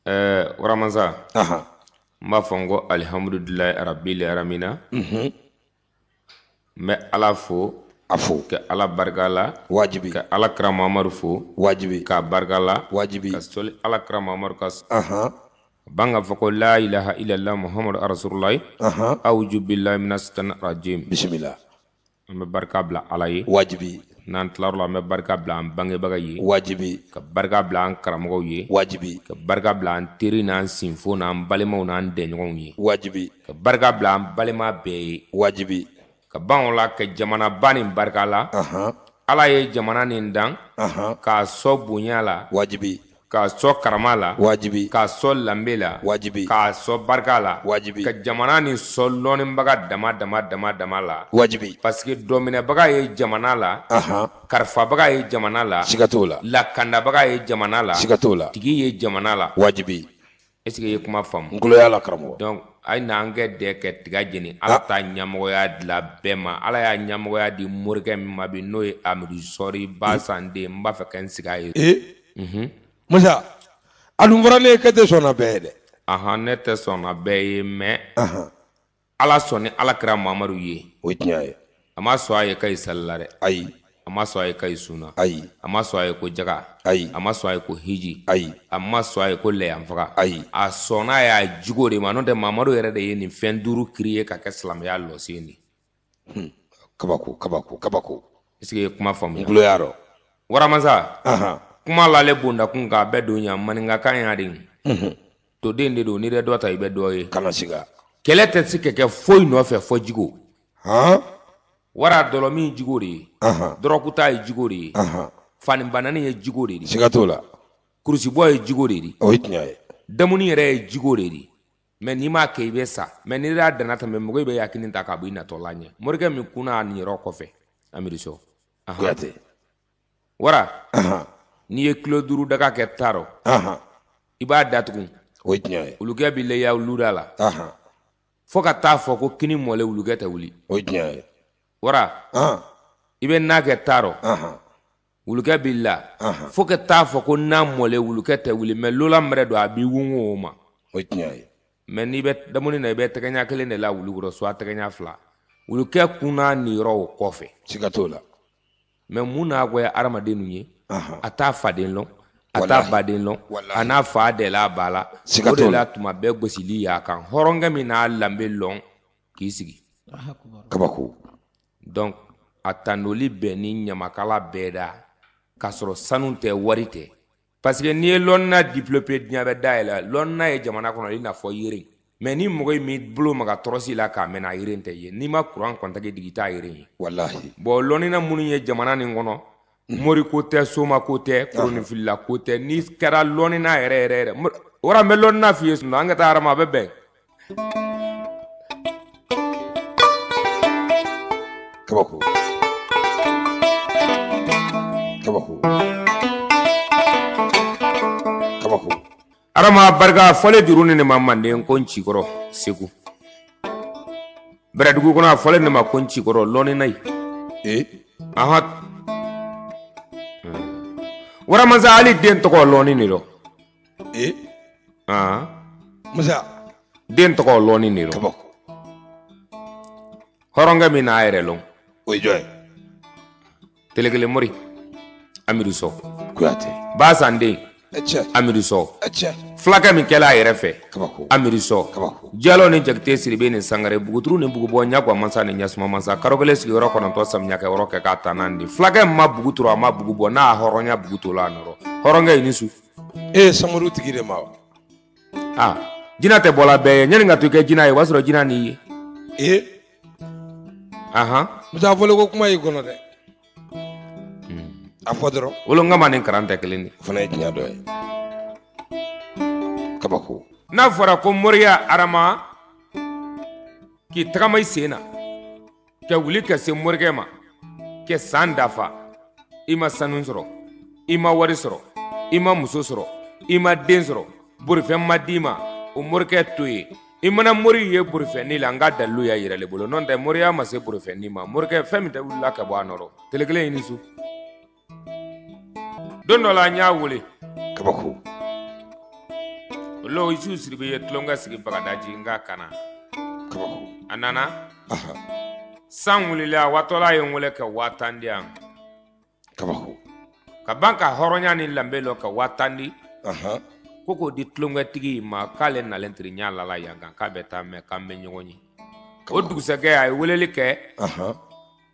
Waramansa, n b'a fɔ n ko alihamudulilayi arabil alamina. N bɛ Ala fo, a fo, ka Ala barika la, wajibi, ka Ala kira Mamadu fo, wajibi, k'a barika la, wajibi, ka sɔli Ala kira Mamadu kan. Ban k'a fɔ ko la ilaha illallah muhammadu rasululayi. Awuju bilahi mina sitani rajim. Bisimila. An bɛ barika bila Ala ye, wajibi. N'an tilar'o la, an bɛ barika bila an bangebaga ye, wajibi, ka barika bila an karamɔgɔw ye, wajibi, ka barika bila an teri n'an sinfo n'an balimaw n'an dɛɲɔgɔnw ye, wajibi, ka barika bila an balima bɛɛ ye, wajibi, ka ban o la ka jamanaba nin barika la. Ala ye jamana nin dan k'a sɔn bonya la, wajibi, k'a sɔn karama la, wajibi, k'a sɔn lanbe la, wajibi, k'a sɔn barika la, wajibi, ka jamana nin sɔn lɔnnibaga dama dama dama dama la, wajibi, parce que dɔminɛbaga ye jamana la, karifabaga ye jamana la, siga t'o la, lakandabaga ye jamana la, siga t'o la, tigi ye jamana la, wajibi. Est ce que i ye kuma faamu? N tulo y'a la, karamɔgɔ. Donc a ye n'an kɛ dɛ kɛ tiga jeni. Ala ta ɲɛmɔgɔya dila bɛɛ ma. Ala y'a ɲɛmɔgɔya di morikɛ min ma bi, n'o ye Amidu Sɔri Basanden, n b'a fɛ ka n sigi a ye. Ee Musa, a dun fɔra ne ye k'e tɛ sɔn na bɛɛ ye dɛ. Ahan, ne tɛ sɔn na bɛɛ ye, mais Ala sɔn ni Ala kira Mamadu ye. O ye tiɲɛ ye. A ma sɔn a ye k'a ye sali la dɛ. Ayi. A ma sɔn a ye k'a ye sun na. Ayi. A ma sɔn a ye ko jaga. Ayi. A ma sɔn a ye ko hiji. Ayi. A ma sɔn a ye ko lɛyanfaga. Ayi. A sɔnna a y'a jugo de ma, n'o tɛ Mamadu yɛrɛ de ye nin fɛn duuru créer ka kɛ silamɛya lɔsen de. Kabako, kabako, kabako. Est ce que i ye kuma faamuya? N tulo y'a rɔ. Waramansa, kuma lale bondakun kan, a bɛɛ don yan maninkakan y'a de. Toden de don, n'i bɛ dɔ ta i bɛ dɔ ye. Kana siga. Kɛlɛ tɛ se ka kɛ foyi nɔfɛ fɔ jigo. Wara dɔlɔmin jigo de ye. Dɔrɔkuta ye jigo de ye. Fanibanani ye jigo de ye. Siga t'o la. Kurusibɔ ye jigo de ye. O ye tiɲɛ ye. Dumuni yɛrɛ ye jigo de ye. Mais n'i m'a kɛ i bɛ sa. Mais n'i y'a danna tɛmɛ, mɔgɔ bɛ yakini ta k'a bɔ i natɔla ɲɛ. Morikɛ min kunna a niyɔrɔ kɔfɛ, Amidu Sɔ. Kuyate. Wara, n'i ye kilo 5 daga kɛ ta rɔ, i b'a datugu. O ye tiɲɛ ye. Wulukɛ b'i la luda la. Fo ka taa fɔ ko kini mɔlen, wulukɛ tɛ wuli. O ye tiɲɛ ye. Wara, i bɛ na kɛ ta rɔ, wulukɛ b'i la. Fo ka taa fɔ ko na mɔlen, wulukɛ tɛ wuli. Mais lola mɛrɛ don, a b'i wungu o ma. O ye tiɲɛ ye. Mais n'i bɛ dumuni na, i bɛ tɛgɛ ɲɛ kelen de la wulu kɔrɔ, soit tɛgɛ ɲɛ 2. Wulukɛ kunna niyɔrɔ o kɔfɛ. Siga t'o la. Mais mun n'a goya hadamaden ninnu ye, a t'a faden lɔn, a t'a baden lɔn, a n'a fa dɛla a ba la. O de la tuma bɛɛ gosili y'a kan. Hɔrɔnkɛ min n'a lanbe lɔn k'i sigi. Kabako. Donc a tandoli bɛn ni ɲamakala bɛɛ da, k'a sɔrɔ sanu tɛ, wari tɛ. Parce que n'i ye lɔnna développé, diɲɛ bɛ dayɛlɛ. Lɔnna ye jamana kɔnɔ i n'a fɔ yiri. Mais ni mɔgɔ in m'i bolo maga tɔrɔsi la k'a mɛnɛ, a yiri tɛ ye. N'i ma kuran kɔntaki digi, i t'a yiri ye. Walahi. Bon, lɔnnina minnu ye jamana nin kɔnɔ, mori ko tɛ, soma ko tɛ, koronifilila ko tɛ. N'i kɛra lɔnnina yɛrɛ yɛrɛ yɛrɛ, wara, n bɛ lɔnnina f'i ye, sinon an ka taa harama, a bɛ bɛn. Kabako, kabako, kabako. Adama barika fɔlen juru ni ne ma manden ko n cikɔrɔ Segu bɛrɛdugu kɔnɔ, a fɔlen ne ma ko n cikɔrɔ lɔnnina ye. Ahan, waramansa, hali den tɔgɔ lɔnni de rɔ. Musa. Den tɔgɔ lɔnni de rɔ. Kabako. Hɔrɔnkɛ min n'a yɛrɛ lɔn. O ye jɔn ye? Telekele mori Amidu Sɔ. Kuyate. Basanden. Cɛ. Amidu Sɔ. Cɛ. Fulakɛ min kɛla a yɛrɛ fɛ. Kabako. Amidu Sɔ. Kabako. Jalo ni Jakite, Siribe ni Sangare, Buguturu ni Bugubɔ, Ɲagwa masa ni Ɲasuma masa, karo kelen sigiyɔrɔ 9, samiyɛ kɛ yɔrɔ kɛ k'a taa naani di. Fulakɛ ma bugu turu, a ma bugu bɔ, n'a hɔrɔnya bugu to la a nɔrɔ. Hɔrɔnkɛ, i ni su. E ye samuru tigi de ma wa? Aa, jinɛ tɛ bɔla bɛɛ ye. Ɲani ka to i kɛ jinɛ ye, o b'a sɔrɔ jinɛ n'i ye. Ahan. Musa, fɔli ko kuma y'i kɔnɔ dɛ. A fɔ dɔrɔn. Wolongama ni karan tɛ kelen de. O fana ye tiɲɛ dɔ ye. Kabako. N'a fɔra ko moriya, arama k'i tagama i sen na ka wuli ka se morikɛ ma ka san dafa, i ma sanu sɔrɔ, i ma wari sɔrɔ, i ma muso sɔrɔ, i ma den sɔrɔ, borifɛn ma d'i ma, o morikɛ to yen. I mana mori ye borifɛnni la, n ka dalilu y'a yɛrɛ le bolo. N'o tɛ, moriya ma se borifɛnni ma. Morikɛ fɛn min tɛ wulila ka bɔ a nɔrɔ. Tele kelen, i ni su. Don dɔ la, n y'a wele. Kabako. Olu Isu Sidibe ye tulonkɛ sigi Bagadaji n k'a ka na. Kabako. A nana. San wulila a waatɔla ye n wele ka 50,000 di yan. Kabako. Ka ban ka hɔrɔnya ni lanbe lɔ ka 50,000 di. Ko k'o di tulonkɛtigi in ma k'ale nalen tiri ɲa lala yan kan k'a bɛ taa mɛn k'an bɛ ɲɔgɔn ye. O dugusɛjɛ a ye weleli kɛ.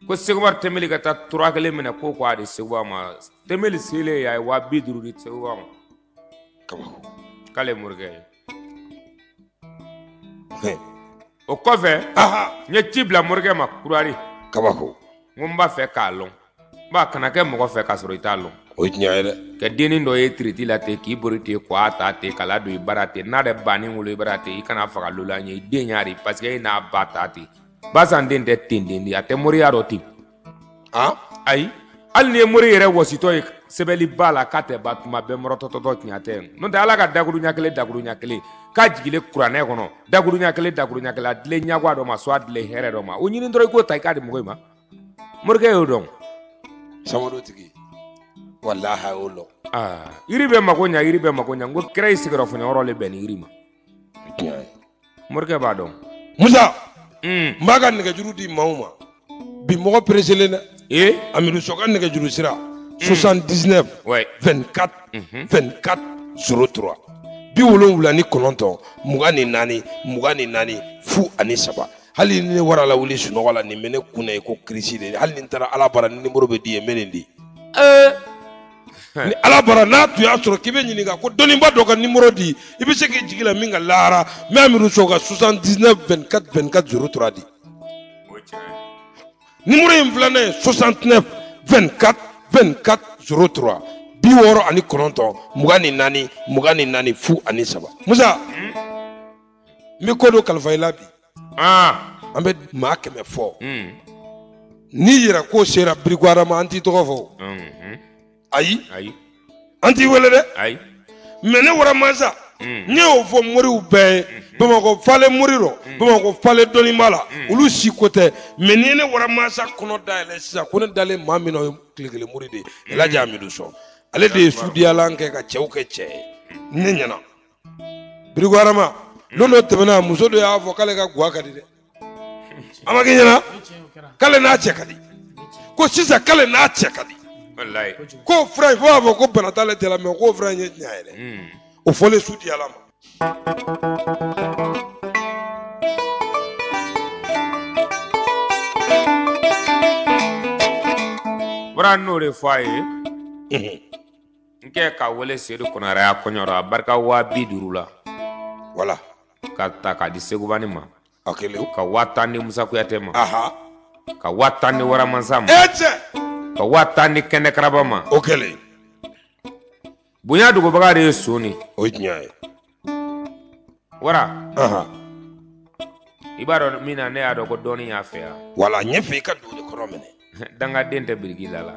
Ko Sekuba Tɛnbeli ka taa tura kelen minɛ ko k'a di Sekuba ma. Tɛnbeli selen a ye 50,000 di Sekuba ma. Kabako. K'ale morikɛ ye. O kɔfɛ n ye ci bila morikɛ ma Kurari. Kabako. N ko n b'a fɛ k'a lɔn. N b'a kana kɛ mɔgɔ fɛ k'a sɔrɔ i t'a lɔn. O ye tiɲɛ ye dɛ. Ka dennin dɔ ye tiriti la ten k'i bori ten k'a ta ten k'a ladon i bara ten n'a yɛrɛ banni wolo i bara ten i kana faga lola ɲɛ i den y'a di parce que e n'a ba ta ten. Basan den tɛ ten den di a tɛ moriya dɔ ten. Ayi hali ni ye mori yɛrɛ wɔsitɔ ye sɛbɛnli ba la k'a tɛ ban tuma bɛɛ mɔrɔtɔtɔtɔ tiɲɛ tɛ n'o tɛ Ala ka dakuruɲa kelen dakuruɲa kelen k'a jigilen kuranɛ kɔnɔ dakuruɲa kelen dakuruɲa kelen a dilen ɲagwa dɔ ma soit a dilen hɛrɛ dɔ ma o ɲini dɔrɔn i k'o ta i k'a di mɔgɔ in ma morikɛ y'o dɔn. Samadu tigi walahi a y'o lɔn. Aa yiri bɛ mago ɲa yiri bɛ mago ɲa n ko kira y'i sigiyɔrɔ fɔɲɔyɔrɔ le bɛn ni yiri ma. Morikɛ b'a dɔn. Musa n b'a ka nɛgɛjuru di maaw ma bi mɔgɔ pereselen dɛ. Ee Amidu Sɔ ka nɛgɛjuru sira 79 24 24 03 79 24 24 03. Hali ni ne wara lawuli sunɔgɔ la nin bɛ ne kun na i ko kirisi de hali ni n taara Ala bara ni nimoro bɛ di yen n bɛ nin di. Ni Ala bara n'a tun y'a sɔrɔ k'i bɛ ɲininka ko dɔnniba dɔ ka nimoro di i bɛ se k'i jigi la min kan lahara n bɛ Amidu Sɔ ka 79 24 24 03 di. Nimoro in filanan ye 69 24 24 03 69 24 24 03. Musa n bɛ ko dɔ kalifa i la bi. An bɛ maa 100 fɔ. N'i yɛrɛ ko sera Biriku Adama an t'i tɔgɔ fɔ. Ayi. An t'i wele dɛ. Ayi. Mais ne wara mansa. N y'o fɔ moriw bɛɛ ye. Bamakɔ falen mori rɔ. Bamakɔ falen dɔnniba la. Olu si ko tɛ. Mais n'i ye ne wara mansa kɔnɔ dayɛlɛ sisan ko ne dalen maa min na o ye tile kelen mori de ye. Elhaji Amidu Sɔ. Ale de ye sudiyalan kɛ ka cɛw kɛ cɛ ye. Ne ɲɛna. Biriku Adama don dɔ tɛmɛna muso dɔ y'a fɔ k'ale ka gwa ka di dɛ. A ma kɛ ɲɛna k'ale n'a cɛ ka di ko sisan k'ale n'a cɛ ka di k'o fura in fo b'a fɔ ko bana t'ale cɛ la mais k'o fura in ye tiɲɛ ye dɛ. O fɔlen sudiyala ma. Bɔra n'o de fɔ a ye. N kɛ ka wele Sedu Konare ya kɔɲɔ a barika 50,000 la. Wala. Ka ta k'a di Segubani ma. A kelen. Ka 10,000 di Musa Kuyate ma. Ka 10,000 di Waramansa ma. E cɛ. Ka 10,000 di Kɛnɛ Karaba ma. O kelen. Bonya dogobaga de ye son ye. O ye tiɲɛ ye. Wara. I b'a dɔn min na ne y'a dɔn ko dɔnni y'a fɛ yan. Wala n ɲɛ fɛ i ka don de kɔrɔ minɛ. Dangaden tɛ biriki la la.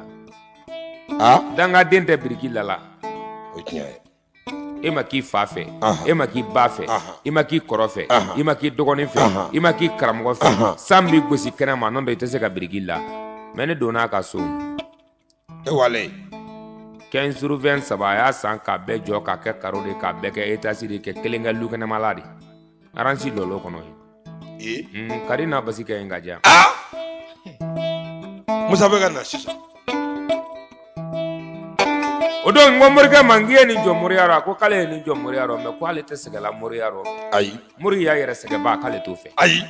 Dangaden tɛ biriki la la. O ye tiɲɛ ye. E ma k'i fa fɛ, e ma k'i ba fɛ, i ma k'i kɔrɔ fɛ, i ma k'i dɔgɔnin fɛ, i ma k'i karamɔgɔ fɛ. San b'i gosi kɛnɛ ma n'o tɛ i tɛ se ka biriki la. Mais ne donna a ka so. E wale. 15 sur 20 saba a y'a san k'a bɛɛ jɔ k'a kɛ karo de k'a bɛɛ kɛ étage de kɛ kelen kɛ lukɛnɛmala de. Aransi lɔlɔ kɔnɔ ye. Kari n'a basi kɛ yen ka diya. Musa bɛ ka na sisan. O don n ko morikɛ ma n k'i ye nin jɔ moriya rɔ a ko k'ale ye nin jɔ moriya rɔ mais ko ale tɛ sɛgɛla moriya rɔ. Ayi. Mori y'a yɛrɛ sɛgɛba k'ale t'o fɛ. Ayi.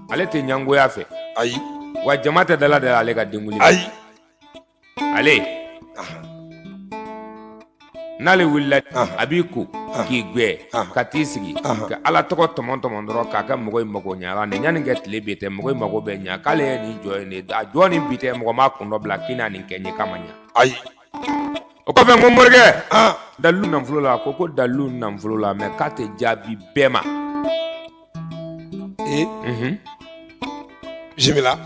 Ale tɛ ɲangoya fɛ. Ayi. Wa jama tɛ dala dala ale ka denkuli. Ayi. Ale. N'ale wulila a b'i ko k'i gwɛ ka t'i sigi ka Ala tɔgɔ tɔmɔ tɔmɔ dɔrɔn k'a kɛ mɔgɔ in mago ɲa la ɲani kɛ tile bi tɛ mɔgɔ in mago bɛ ɲa k'ale ye nin jɔ ye nin a jɔ nin bi tɛ mɔgɔ m'a kun dɔ bila k'i n'a nin kɛ ɲɛ k'a ma ɲa. Ayi. O kɔfɛ n ko morikɛ dalilu nafolo la a ko ko dalilu nafolo la mais k'a tɛ jaabi bɛɛ ma. Ee. Bisimila.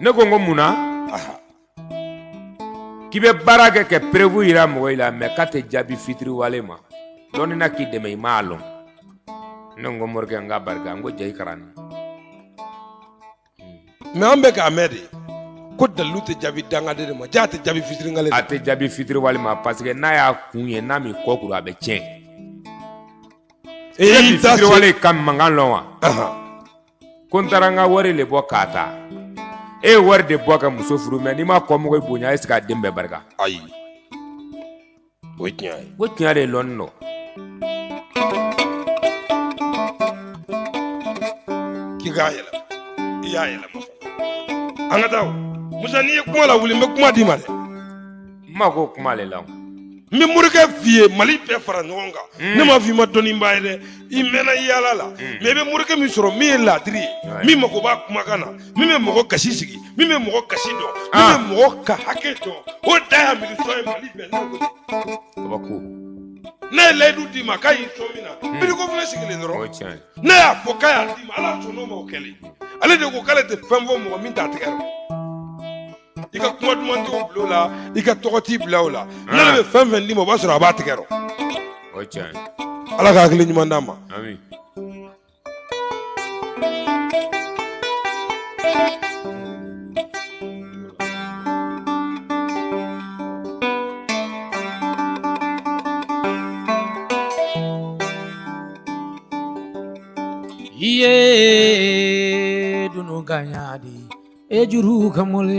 Ne ko n ko mun na. K'i bɛ baara kɛ ka preuve yira mɔgɔ la mais k'a tɛ jaabi fitiriwale ma dɔnni na k'i dɛmɛ i m'a lɔn. Ne ko morikɛ n ka barika n ko jɛ i kalan. Mais an bɛ k'a mɛn de ko dalilu tɛ jaabi dangaden de ma jaa tɛ jaabi fitiriwale. A tɛ jaabi fitiriwale ma parce que n'a y'a kun ye n'a m'i kɔ kuru a bɛ tiɲɛ. I y'i ta fitiriwale ka mankan lɔn wa? Ko n taara n ka wari le bɔ k'a ta. E ye wari de bɔ ka muso furu, mɛ n'i ma kɔmɔgɔ bonya, est ce que a den bɛɛ barika? Ayi, o ye tiɲɛ ye. Ko tiɲɛ de lɔnni dɔ. K'i k'a yɛlɛma, i y'a yɛlɛma. An ka taa o Musa, n'i ye kuma lawuli, n bɛ kuma d'i ma dɛ. N mako kuma le la o. N bɛ morikɛ f'i ye, Mali bɛɛ fara ɲɔgɔn kan. Ne m'a fɔ i ma dɔnnibaa ye dɛ, i mɛnna yaala la, mɛ i bɛ morikɛ min sɔrɔ min ye laadiri ye, min mako b'a kumakan na, min bɛ mɔgɔ gasi sigi, min bɛ mɔgɔ gasi dɔn, min bɛ mɔgɔ ka hakɛ dɔn, o da y'a miiri sɔn ye Mali bɛɛ n'a ko. Kabako. N'a ye layidu d'i ma k'a y'i sɔn min na, biriko filɛ sigilen O dɔrɔn. ye tiɲɛ ye. N'a y'a fɔ k'a y'a d'i ma, Ala sɔnn'o ma, o kɛlen. Ale de ko k'ale tɛ fɛn fɔ mɔgɔ min t'a tigɛ rɔ. I ka kuma duman t'o bila o la, i ka tɔgɔ t'i bila o la. N'ale bɛ fɛn fɛn d'i ma, o b'a sɔrɔ a b'a tigɛ rɔ. O ye tiɲɛ ye. Ala ka hakili ɲuman d'an ma. Ami. Iye dunu ganyadi e juru kamolera.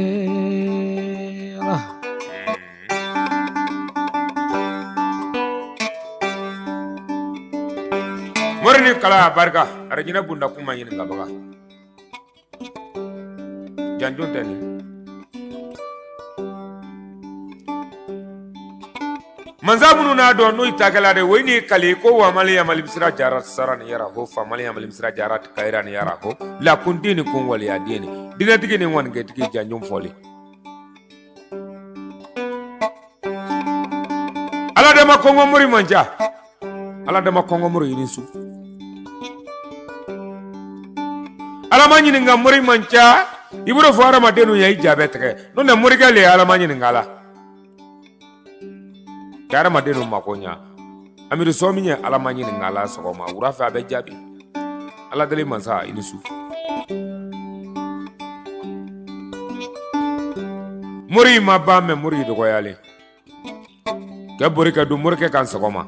Mori ni kala a barika, arajinɛ bunda kuma ɲini ka baga. Janjo tɛ nin. Mansa minnu n'a dɔn n'o takɛla de, o ni kali ko wamali yamali bisira jara sara ni yara ko famali yamali bisira jara kayira ni yara ko lakundi ni kun waleya den ni dinɛtigi ni ŋɔnikɛtigi janjo fɔli. Ala dama kɔngɔ mori man ca. Ala dama kɔngɔ mori yini su. Ala ma ɲininka mori man ca. I b'o fɔ hadamadenw ye, i ja bɛ tigɛ. N'o tɛ morikɛ le ye ala ma ɲininka la. Ka hadamadenw mako ɲa. Amidu sɔ min ye ala ma ɲininka la sɔgɔma, wura fɛ a bɛ jaabi. Ala deli mansa i ni su. Mori ma ban mɛ mori dɔgɔyalen. Kɛ bori ka don morikɛ kan sɔgɔma,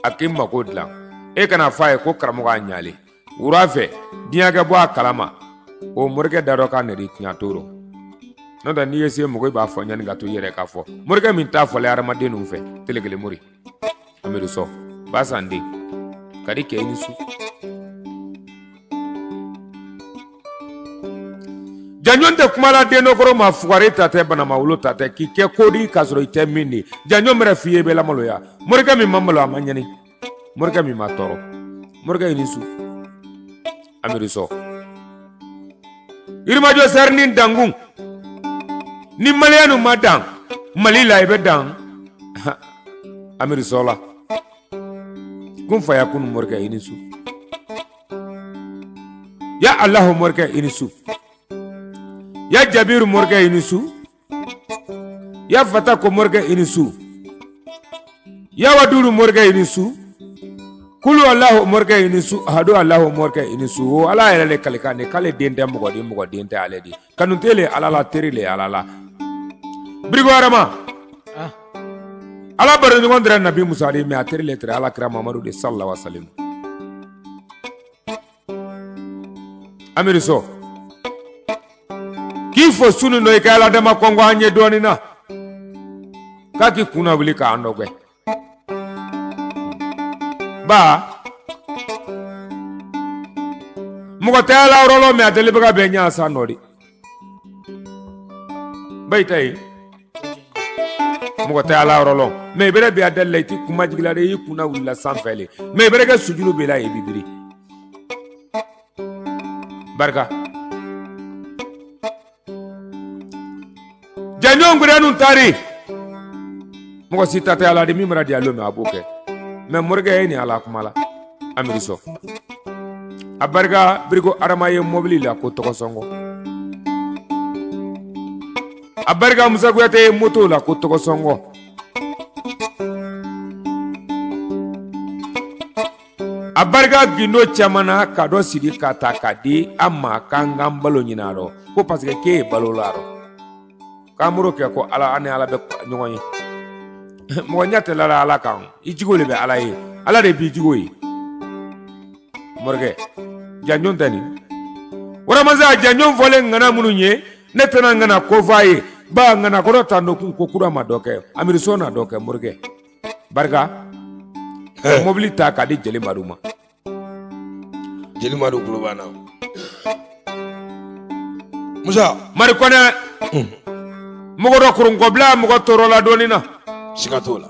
a k'i mako dilan. E kana f'a ye ko karamɔgɔ a ɲalen. Wura fɛ diɲɛ kɛ bɔ a kalama. O morikɛ da dɔ ka nɛri tiɲɛ toro. N'o tɛ n'i ye se mɔgɔ i b'a fɔ ɲani ka to i yɛrɛ k'a fɔ. Morikɛ min t'a fɔla hadamaden ninnu fɛ, tele kelen mori. Amidu sɔ, basan den, ka di kɛ i ni su. Janjo tɛ kuma la den dɔ kɔrɔ ma, fugari ta tɛ, banamawolo ta tɛ, k'i kɛ ko di k'a sɔrɔ i tɛ min di. Janjo mɛrɛ f'i ye i bɛ lamaloya. Morikɛ min ma malo a ma ɲɛni. Morikɛ min ma tɔɔrɔ. Morikɛ i ni su. Amidu sɔ. Yirimajɔ sari ni dankun. Ni maliyɛn nu ma dan Mali la, i bɛ dan Amidu sɔ la. Kun fa ya kunu morikɛ i ni su. Ya Alahu morikɛ i ni su. Ya Jabiru morikɛ i ni su. Ya Fatako morikɛ i ni su. Ya Wadudu morikɛ i ni su. Kulu Alahu morikɛ i ni su. Ahadu Alahu morikɛ i ni su. O Ala yɛrɛ le kalikan de, k'ale den tɛ mɔgɔ den, mɔgɔ den tɛ ale di. Kanu tɛ le Ala la, teri le Ala la. Birigo Adama. Ala baro ɲɔgɔn tɛrɛ Nabi Musa de, mɛ a teri le tɛrɛ Ala kira Mamadu de sallallahu alaihi wasallam. Amidu sɔ. K'i fo sunu dɔ i ka Ala dama kɔngɔ an ye dɔɔnin na. K'a k'i kunna wuli k'an dɔ gɛn. Ba mɔgɔ tɛ Ala yɔrɔ lɔ, mɛ a delibaga bɛ ɲa san dɔ de. Ba i ta ye. Mɔgɔ tɛ Ala yɔrɔ lɔ, mɛ i bɛrɛ bi a dali la, i ti kuma jigin la dɛ, i kunna wulila sanfɛ le. Mɛ i bɛrɛ kɛ sujuru b'i la, i bi biri. Barika. Janjo ngurɛnu taari. Mɔgɔ si ta tɛ Ala de, min mana di a lon min a b'o kɛ. Mɛ morikɛ ye nin Ala kuma la. Amidu sɔ. A barika Birigo Adama ye mɔbili la ko tɔgɔ sɔngɔ. A barika Musa Kuyate ye moto la ko tɔgɔ sɔngɔ. A barika gindo caman na ka dɔ sigi ka ta ka di an ma k'an k'an balo ɲini a rɔ, ko parce que k'e ye balo la rɔ. K'an b'o kɛ ko Ala, an ni Ala bɛ ɲɔgɔn ye. Mɔgɔ ɲɛ tɛ lala Ala kan, i jigo de bɛ Ala ye, Ala de b'i jigo ye. Morikɛ janjo tɛ nin waramasa janjo fɔlen ŋana minnu ye ne tɛna ŋana ko f'a ye ba ŋana kɔrɔ tan don kun ko kura ma dɔ kɛ Amidu Sɔ na dɔ kɛ morikɛ barika mobili ta k'a di jeli Madu ma. Jeli Madu tulo b'an na. Musa. Mari Kɔnɛ. Mɔgɔ dɔ koronkɔbila mɔgɔ tɔɔrɔla dɔɔnin na. Siga t'o la.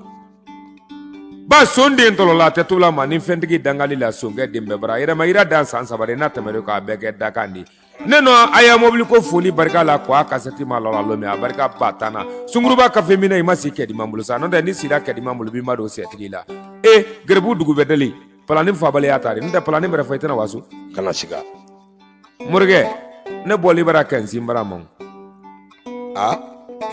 Ba son den tɔlɔla tɛ to la ma ni fɛntigi dangali la sonkɛ den bɛɛ bara yɛrɛma yira dan san saba de n'a tɛmɛr'o kan a bɛɛ kɛ dakan di. Ne nɔ a ya mobili ko foli barika la ko a kasɛti ma lɔla lon min a barika ba tan na sunguruba kafe minɛ i ma si kɛdiman bolo sa n'o tɛ ni sira kɛdiman bolo b'i ma don sɛtigi la e garibu dugu bɛ deli palani fabaliya ta de n'o tɛ palani bɛrɛ fɔ i tɛna waso kana siga morikɛ ne bɔli bara kɛ n sin bara ma a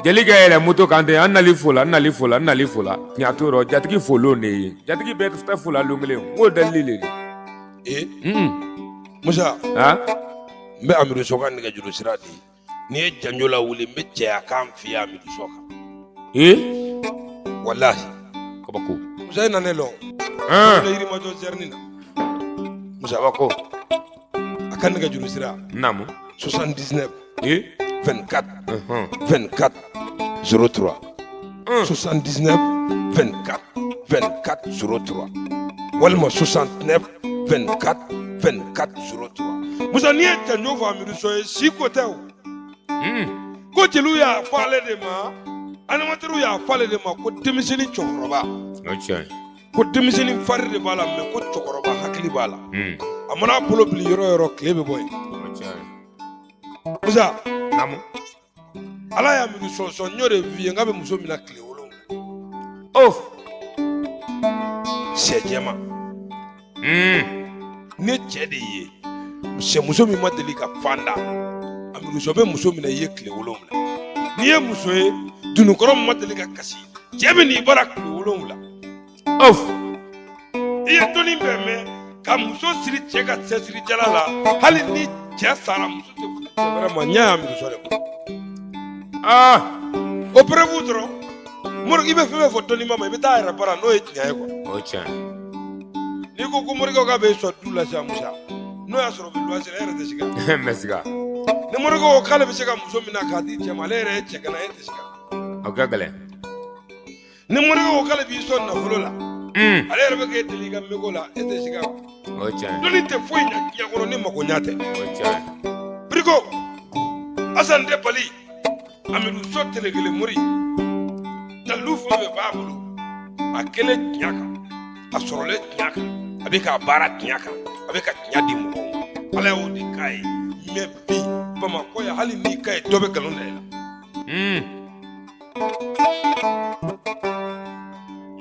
jeli ka yɛlɛ moto kan ten an nali fo la n nali fo la n nali fo la tiɲɛ t'o rɔ jatigi folon de ye jatigi bɛɛ tɛ fo la lon kelen n k'o dalili le de ee Musa a n bɛ Amidu Sɔ ka nɛgɛjuru sira di n'i ye janjo lawuli n bɛ cɛya kan f'i ye Amidu Sɔ kan ee walahi kabako Musa e na ne lɔn ɛn ne Yirimajɔ zɛrini na Musa kabako a ka nɛgɛjuru sira naamu 79 ee 24 unhun 24 03 un 79 24 24 03 walima 69 24 24 03 Musa n'i ye janjo fɔ Amidu Sɔ ye si ko tɛ o un ko jeliw y'a fɔ ale de ma animatɛriw y'a fɔ ale de ma ko denmisɛnnin cɛkɔrɔba o tiɲɛ ye ko denmisɛnnin fari de b'a la mɛ ko cɛkɔrɔba hakili b'a la un a mana bolo bili yɔrɔ o yɔrɔ tile bɛ bɔ yen o tiɲɛ ye Musa naamu ala y'a Amidu Sɔ sɔn n y'o de f'i ye n k'a bɛ muso minɛ tile 7 oh sɛ jɛman un ne cɛ de ye sɛ muso min ma deli ka fan da Amidu Sɔ bɛ muso minɛ i ye tile 7 n'i ye muso ye dunukɔrɔ min ma deli ka kasi cɛ bɛ n'i bara tile 7 oh i ye dɔnni bɛɛ mɛn ka muso siri cɛ ka cɛsiri jala la hali ni cɛ sara muso tɛ furu cɛ wɛrɛ ma ɲɛ y'a Amidu Sɔ de bolo ah o preuve dɔrɔn mori i bɛ fɛn fɛn fɔ dɔnnibaa ma i bɛ taa a yɛrɛ bara n'o ye tiɲɛ ye quoi o tiɲɛ ye n'i ko ko morikɛw k'a bɛ sɔn du la sisan Musa n'o y'a sɔrɔ o bɛ luwanse la e yɛrɛ tɛ siga n bɛ siga ni morikɛ ko k'ale bɛ se ka muso minɛ k'a di cɛ ma ale yɛrɛ ye cɛ gana e tɛ siga o ka gɛlɛn ni morikɛ ko k'ale b'i sɔn nafolo la un ale yɛrɛ bɛ k'e deli i ka meko la e tɛ siga o tiɲɛ ye dɔnni tɛ foyi ɲɛ diɲɛ kɔnɔ ni makoɲa tɛ o tiɲɛ ye Biriko Asan tɛ bali Amidu Sɔ telekele mori dalilu fɛn fɛn b'a bolo a kɛlen tiɲɛ kan a sɔrɔlen tiɲɛ kan a bɛ k'a baara tiɲɛ kan a bɛ ka tiɲɛ di mɔgɔw ma ala y'o de k'a ye mɛ bi Bamakɔ yan hali n'i k'a ye dɔ bɛ nkalon da i la un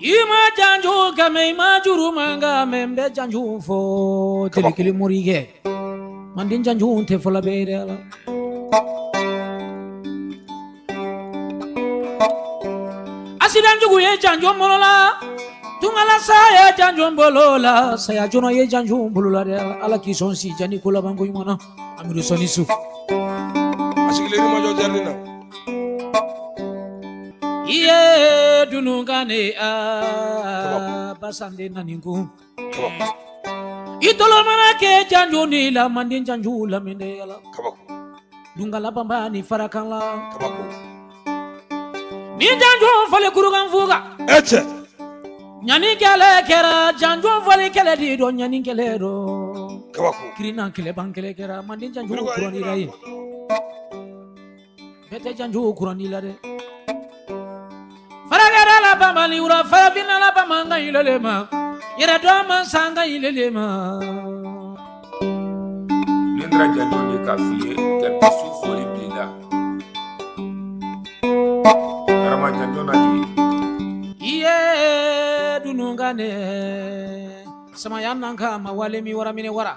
I ma janjo ka mɛn i ma juru man ka mɛn n bɛ janjo fɔ telekele morikɛ manden janjo tɛ fɔla bɛɛ de la asidan jugu ye janjo bolo la tungala sa ye janjo bolo la saya joona ye janjo bolo la dɛ ala k'i sɔn si jan ni ko laban ko ɲuman na Amidu Sɔ ni su a sigilen Yirimajɔ jardin na i ye dununkan ne a basande nani kun kabako i tolo mana kɛ janjo ni la manden janjo lamɛn dɛ ala kabako dungala banba ni farakan la kabako ni janjo falen kurukan fuga e cɛ ɲani kɛlɛ kɛra janjo falen kɛlɛ di dɔ ɲani kɛlɛ dɔ kabako kirina kɛlɛ ban kɛlɛ kɛra manden janjo Biriko a kuran y'i la ye kunna bɛɛ tɛ janjo kuran la dɛ farakɛda la banbali wura farafinna la bamankan yilele ma yɛrɛ dɔn man san ka yilele ma ne taara janjo de k'a f'i ye ka bi su foli bil'i la karama janjo na jigin i ye dununkan ne samaya nan ka ma wale mi wara minɛ wara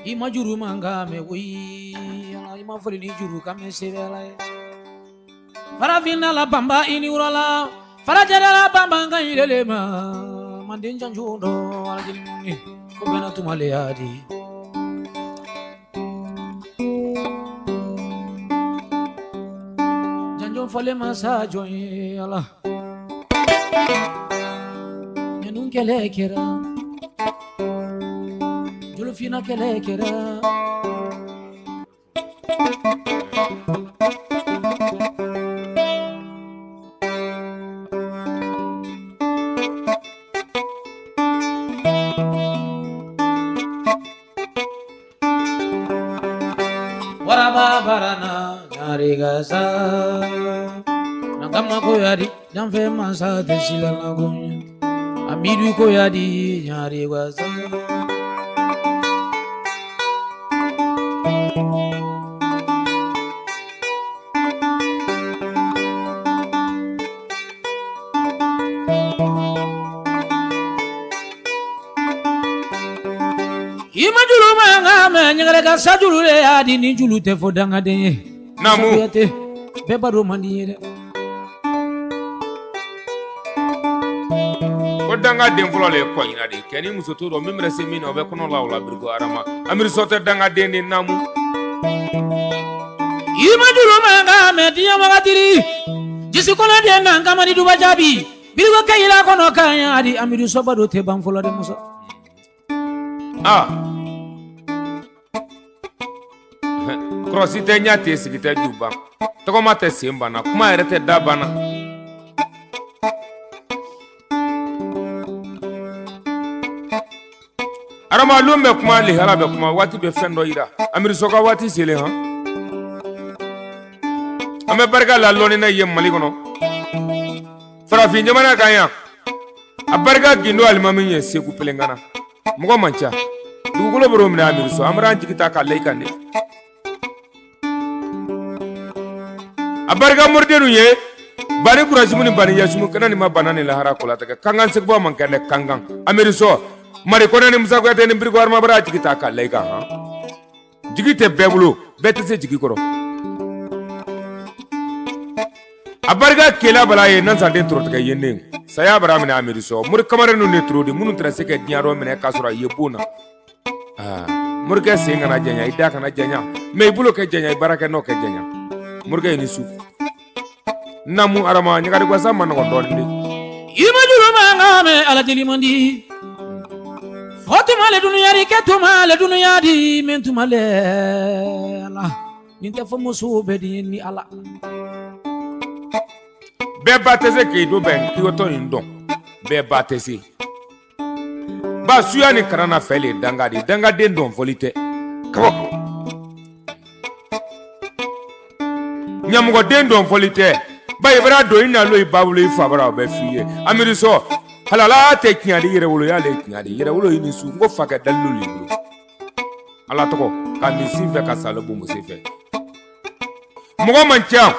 i ma juru man ka mɛn koyi ala i ma foli ni juru ka mɛn sɛbɛ la ye farafinna la banba i ni wura la farajɛla la banba ka yilele ma manden janjo dɔ alajeli ko bɛna tuma le ya di janjo fɔlen ma sa jɔn ye ala ɲani kɛlɛ kɛra Musofinna kɛlɛ kɛra. Waraba barana ɲarigasa Nankama ko yadi janfɛ mansa tɛ silan ko Amidu ko yadi ɲarigasa I ma juru mankan mɛn ɲagare ka sa juru de y'a di ni juru tɛ fɔ dangaden ye. Naamu. Kuyate bɛɛ b'a dɔn man di ye dɛ. Ko danga den fɔlɔ le ye kɔɲina de ye kɛ ni muso t'o dɔn min bɛna se min na o bɛ kɔnɔ la o la biriko arama Amidu Sɔ tɛ dangaden de naamu. I ma juru mankan mɛn diɲɛ wagatiri jisi kɔnɔ den na kamani duba jaabi biriko kayira kɔnɔ kan y'a di Amidu Sɔ bado tɛ ban fɔlɔ dɛ musa. Ah. Kɔrɔsi tɛ ɲɛ tɛ sigi tɛ ju ban tɔgɔma tɛ sen banna kuma yɛrɛ tɛ da banna. Arama lon bɛ kuma lihala bɛ kuma waati bɛ fɛn dɔ yira Amidu Sɔ ka waati selen han an bɛ barika la lɔnnina ye Mali kɔnɔ farafin jamana kan yan a barika gindo alimami ye Segu Pelenkana mɔgɔ man ca dugukolo b'o minɛ Amidu Sɔ an bɛna an jigi ta k'a la i kan de a barika moridennu ye bani kurasimu ni bani yasimu kɛnɛ ni ma bana ni lahara kolatigɛ kankan seguba man kɛnɛ kankan Amidu Sɔ mari kɔnɛ ni Musa Kuyate ni biriko arama bara jigi ta k'a la i kan han jigi tɛ bɛɛ bolo bɛɛ tɛ se jigi kɔrɔ a barika kela bala ye nansanden torotigɛ yenden saya bara minɛ Amidu Sɔ mori kamalenninw de toro di minnu tɛna se ka diɲɛ dɔ minɛ k'a sɔrɔ a ye bon na aa morikɛ sen kana janya i da kana janya mɛ i bolo kɛ janya i baarakɛ nɔ kɛ janya morikɛ ye ni su namu arama ɲagari gwasa man nɔgɔn dɔɔnin de. I ma juru mankan mɛn ala deli man di fɔ tuma le dunuyari kɛ tuma le dunuya di min tuma le ala nin tɛ fɔ musow bɛɛ di ni ala. Bɛɛ ba tɛ se k'i do bɛn k'i tɔ nin dɔn bɛɛ ba tɛ se. Ba suya ni kana na fɛ le danga de dangaden dɔn fɔli tɛ. Kabako. Ɲamɔgɔden dɔn fɔli tɛ. Ba i bara don i nalo i ba bolo i fa bara o bɛ f'i ye. Amidu Sɔ halala tɛ tiɲɛ di yɛrɛwoloya le tiɲɛ di yɛrɛwolo y'i ni su n ko fakɛ dalilu le bolo. Ala tɔgɔ ka min sin fɛ ka salo bon sen fɛ. Mɔgɔ man ca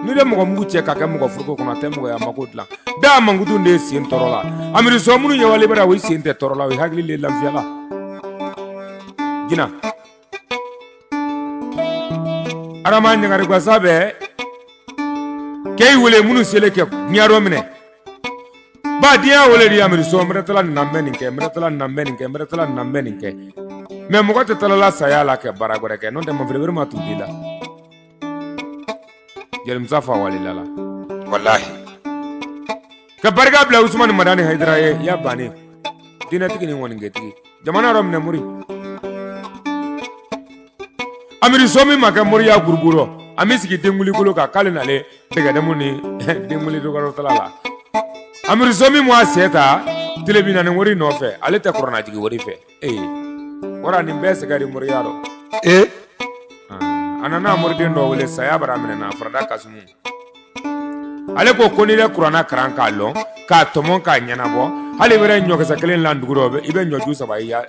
n'i bɛ mɔgɔ mugu cɛ ka kɛ mɔgɔ foroko kɔnɔ a tɛ mɔgɔya mako dilan da mankutu de ye sen tɔɔrɔ la Amidu Sɔ minnu ye wale bara o sen tɛ tɔɔrɔ la o hakili le lafiya la jina arama ɲagari gwasa bɛ kɛ i wele minnu selen kɛ diɲɛ dɔ minɛ ba diɲɛ wele de Amidu Sɔ n bɛrɛtala nin na n bɛ nin kɛ n bɛrɛtala nin na n bɛ nin kɛ n bɛrɛtala nin na n bɛ nin kɛ mɛ mɔgɔ tɛ talala saya la kɛ baara wɛrɛ kɛ n'o tɛ mafilɛbere ma tun t'i la jelimusa fa walila la Walahi. Ka barika bila Usumani Madani Hayidara ye ya bannen diinɛtigi ni ŋɔnikɛtigi jamana yɔrɔ minɛ mori Amidu Sɔ min ma kɛ moriya gurubu rɔ an bɛ sigi denkulikolo kan k'ale nalen dɛgɛdɛmu ni denkuli dɔgɔtɔrɔtala la Amidu Sɔ min m'a sɛ ta tile 40 wari nɔfɛ ale tɛ kɔrɔnajigi wari fɛ ee wara nin bɛɛ sɛgɛn de moriya rɔ Ee. A nana moriden dɔ wele saya bara minɛ na farada kasimu ale ko ko n'i bɛ kuranna karan k'a lɔn k'a tɔmɔ k'a ɲɛnabɔ hali i bɛ ɲɔkisɛ kelen lan dugu rɔ i bɛ ɲɔju saba i ya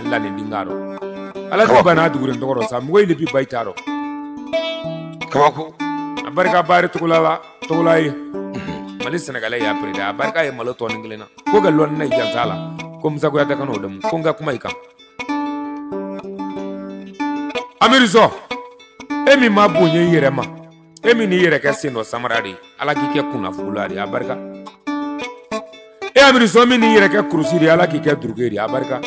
lani dinga rɔ ala tɛ bana duguren tɔgɔ rɔ sa mɔgɔ ile bi ba i ta rɔ Kabako. A barika baari togola la togola ye Mali Sɛnɛgalɛ y'a président a barika ye malo tɔnin kelen na ko ka lɔnni na jansa la ko Musa Kuyate ka n'o dɛmɛ ko n ka kuma i kan Amidu Sɔ e min ma bonya i yɛrɛ ma e min n'i yɛrɛ kɛ sen dɔ samara de ye ala k'i kɛ kunnafugula de ye a barika e Amidu Sɔ min n'i yɛrɛ kɛ kurusi de ye ala k'i kɛ duruke de ye a barika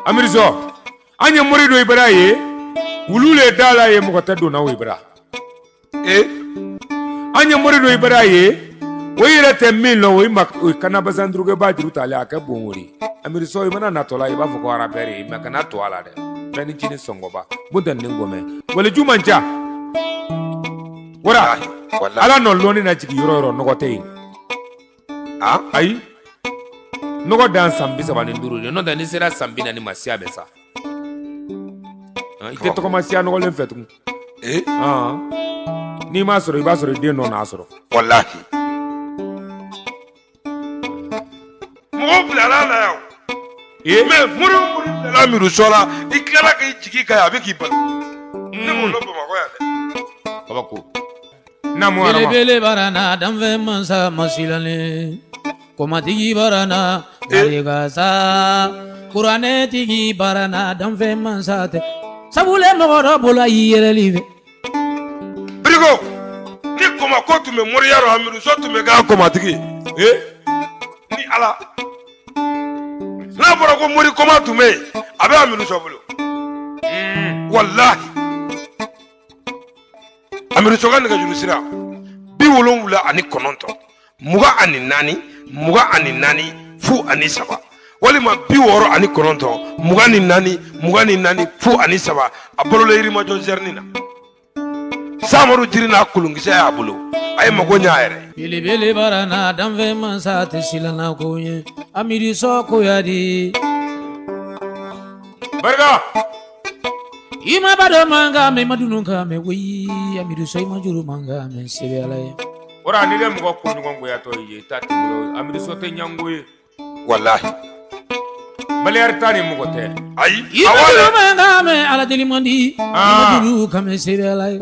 Amidu Sɔ an ye mori dɔ i bara ye wulu le da la ye mɔgɔ tɛ donna o i bara Ee. An ye mori dɔ i bara ye O yɛrɛ tɛ min lɔn, o ye ma o ye kanabasan durukɛba juru talen a kɛ bon wori. Amidu Sɔ, i mana natɔla i b'a fɔ ko arapɛri, mɛ kana to a la dɛ. Fɛn ni jini sɔngɔba mun tɛ nin gɔmɛ waliju man ca wara. Wallahi. Ala nɔ lɔnni na jigin yɔrɔ yɔrɔ, nɔgɔ tɛ yen. Ayi, nɔgɔ dan san 35 de, n'o tɛ n'i sera san 40 ma, siya bɛ sa. I tɛ tɔgɔma siya nɔgɔlen fɛ tugun. N'i m'a sɔrɔ, i b'a sɔrɔ i den dɔ n'a sɔrɔ. Wallahi, mɔgɔw bilala a la yan. Mɛ mori o mori bilala Amidu Sɔ la, i tilala k'i jigi ka ye, a bɛ k'i balo. Ne m'o lɔn Bamakɔ yan dɛ. Kabako naamu arama. Belebele barana, danfɛn mansa masilalen, kɔmatigi barana, barikasa kuranɛtigi barana, danfɛn mansa tɛ sabula mɔgɔ dɔ bolo a y'i yɛlɛli fɛ. Birigo, ni kɔmako tun bɛ moriya rɔ, Amidu Sɔ tun bɛ k'a kɔmatigi ye. Ni Ala n'a fɔra ko mori kɔma tun bɛ yen, a bɛ Amidu Sɔ bolo. Walahi, Amidu Sɔ ka nɛgɛjuru sira 79 24 24 03, walima 69 24 24 03. A balolen Yirimajɔ zɛrini na, Samadu jiri n'a kolonkisɛ y'a bolo, a ye mago ɲɛ a yɛrɛ. Belebele barana, danfɛn mansa tɛ silanna ko ye, Amidu Sɔ ko ya di. Barika. I ma ba dɔ mankan mɛn, i ma dunu kan mɛn koyi. Amidu Sɔ, i ma juru mankan mɛn, sebe Ala ye. Wara, n'i bɛ mɔgɔ ko ɲɔgɔn goyatɔ ye, i ta t'i bolo. Amidu Sɔ tɛ ɲango ye. Walahi. Baliyari ta ni mɔgɔ tɛ. Ayi. I ma Awɔ dɛ. juru mankan mɛn, Ala deli man di. I ma juru kan mɛn, sebe Ala ye.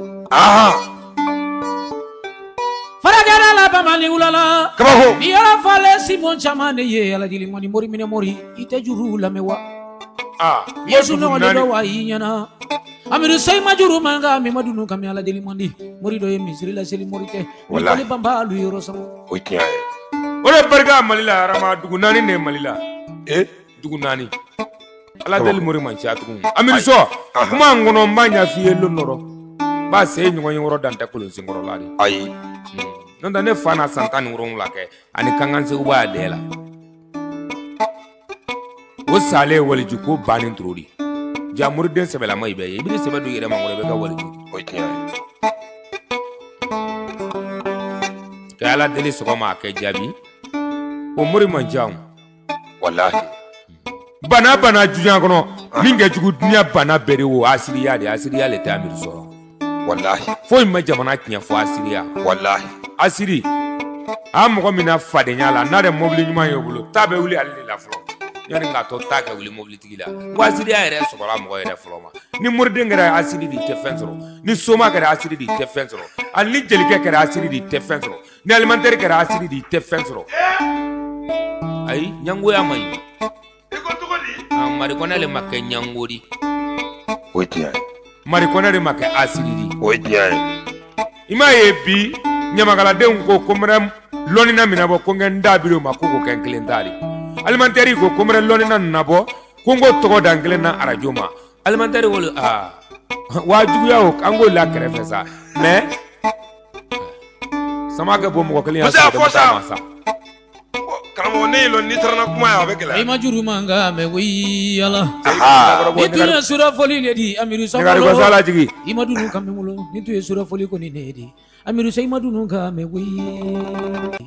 Farakɛla la, bamali wulala. Kabako. Ni yɔrɔ falen simɔn caman de ye, Ala deli man di, mori minɛ mori, i tɛ juru lamɛn wa. Yesu dugu nɔgɔlen naani. dɔ wa i ɲɛna. Amidu Sɔ, i ma juru mankan mɛn, i ma dunu kan mɛn, Ala deli man di, mori dɔ ye misiri laseli, mori tɛ. Walahi. Wali banbalu yɔrɔ sama. O ye tiɲɛ ye. O de barika Mali la, arama dugu naani de ye Mali la. Dugu naani, Ala deli mori man ca tugun. Amidu Sɔ, kuma in kɔnɔ, n b'a ɲɛf'i ye lon dɔ rɔ, n b'a se ɲɔgɔn ye wɔrɔ dan tɛ kolon senkɔrɔla de. Ayi. N'o tɛ, ne fa na san 17 kɛ ani kankan segu b'a dɛ la, o salen waliju ko bannen toro di ja. Moriden sɛbɛlama, i bɛ ye, i bɛ sɛbɛ don i yɛrɛ ma kɔrɔ, i bɛ ka waliju. O ye tiɲɛ ye. Ka Ala deli sɔgɔma, a kɛ jaabi, o mori man ca o. Walahi. Bana bana duɲa kɔnɔ min kɛ jugu duɲa bana bɛɛ de, wo asiriya de, asiriya le tɛ Amidu sɔrɔ. Walahi. Foyi ma jamana tiɲɛ fo asiriya. Walahi. Asiri a mɔgɔ min na fadenya la, n'a de mobili ɲuman y'o bolo, ta bɛ wuli ale de la fɔlɔ yanni k'a tɔ ta kɛ wuli mobilitigi la. Ko asiriya yɛrɛ sɔgɔla mɔgɔ yɛrɛ fɔlɔ ma. Ni moriden kɛra asiri de, i tɛ fɛn sɔrɔ. Ni soma kɛra asiri de, i tɛ fɛn sɔrɔ. Hali ni jelikɛ kɛra asiri de, i tɛ fɛn sɔrɔ. Ni alimentaire kɛra asiri de, i tɛ fɛn sɔrɔ. Ayi, ɲangoya man ɲi. I ko cogo di? Ah, Marikɔnɛ le ma kɛ ɲango di. O ye tiɲɛ ye. Marikɔnɛ de ma kɛ asiri di. O ye tiɲɛ ye. I m'a ye bi ɲamakaladenw ko ko n bɛna lɔnni na bɔ, ko n kɛ n da bi o ma, ko k'o kɛ n kelen ta de. Alimentaire ko ko n bɛna lɔnni na bɔ, ko n k'o tɔgɔ da n kelen na arajo ma. Alimentaire wolo aa wajuguya, o an k'o la kɛrɛfɛ sa, mais sama kɛ bɔ mɔgɔ kelen y'a Musa, sɔrɔ fɔ sa. dama ma sa. Karamɔgɔ, ne y'i lɔn, n'i taara na kuma ye, a bɛ I gɛlɛya. ma juru mankan mɛn koyi Ala. Ni tun ye surafoli le di Amidu Sɔ Nɛgɛri bolo. ko sala jigi. I ma dunu kan mɛn bolo, ni tun ye surafoli kɔni ne di Amidu Sɔ, i ma dunu kan mɛn koyi.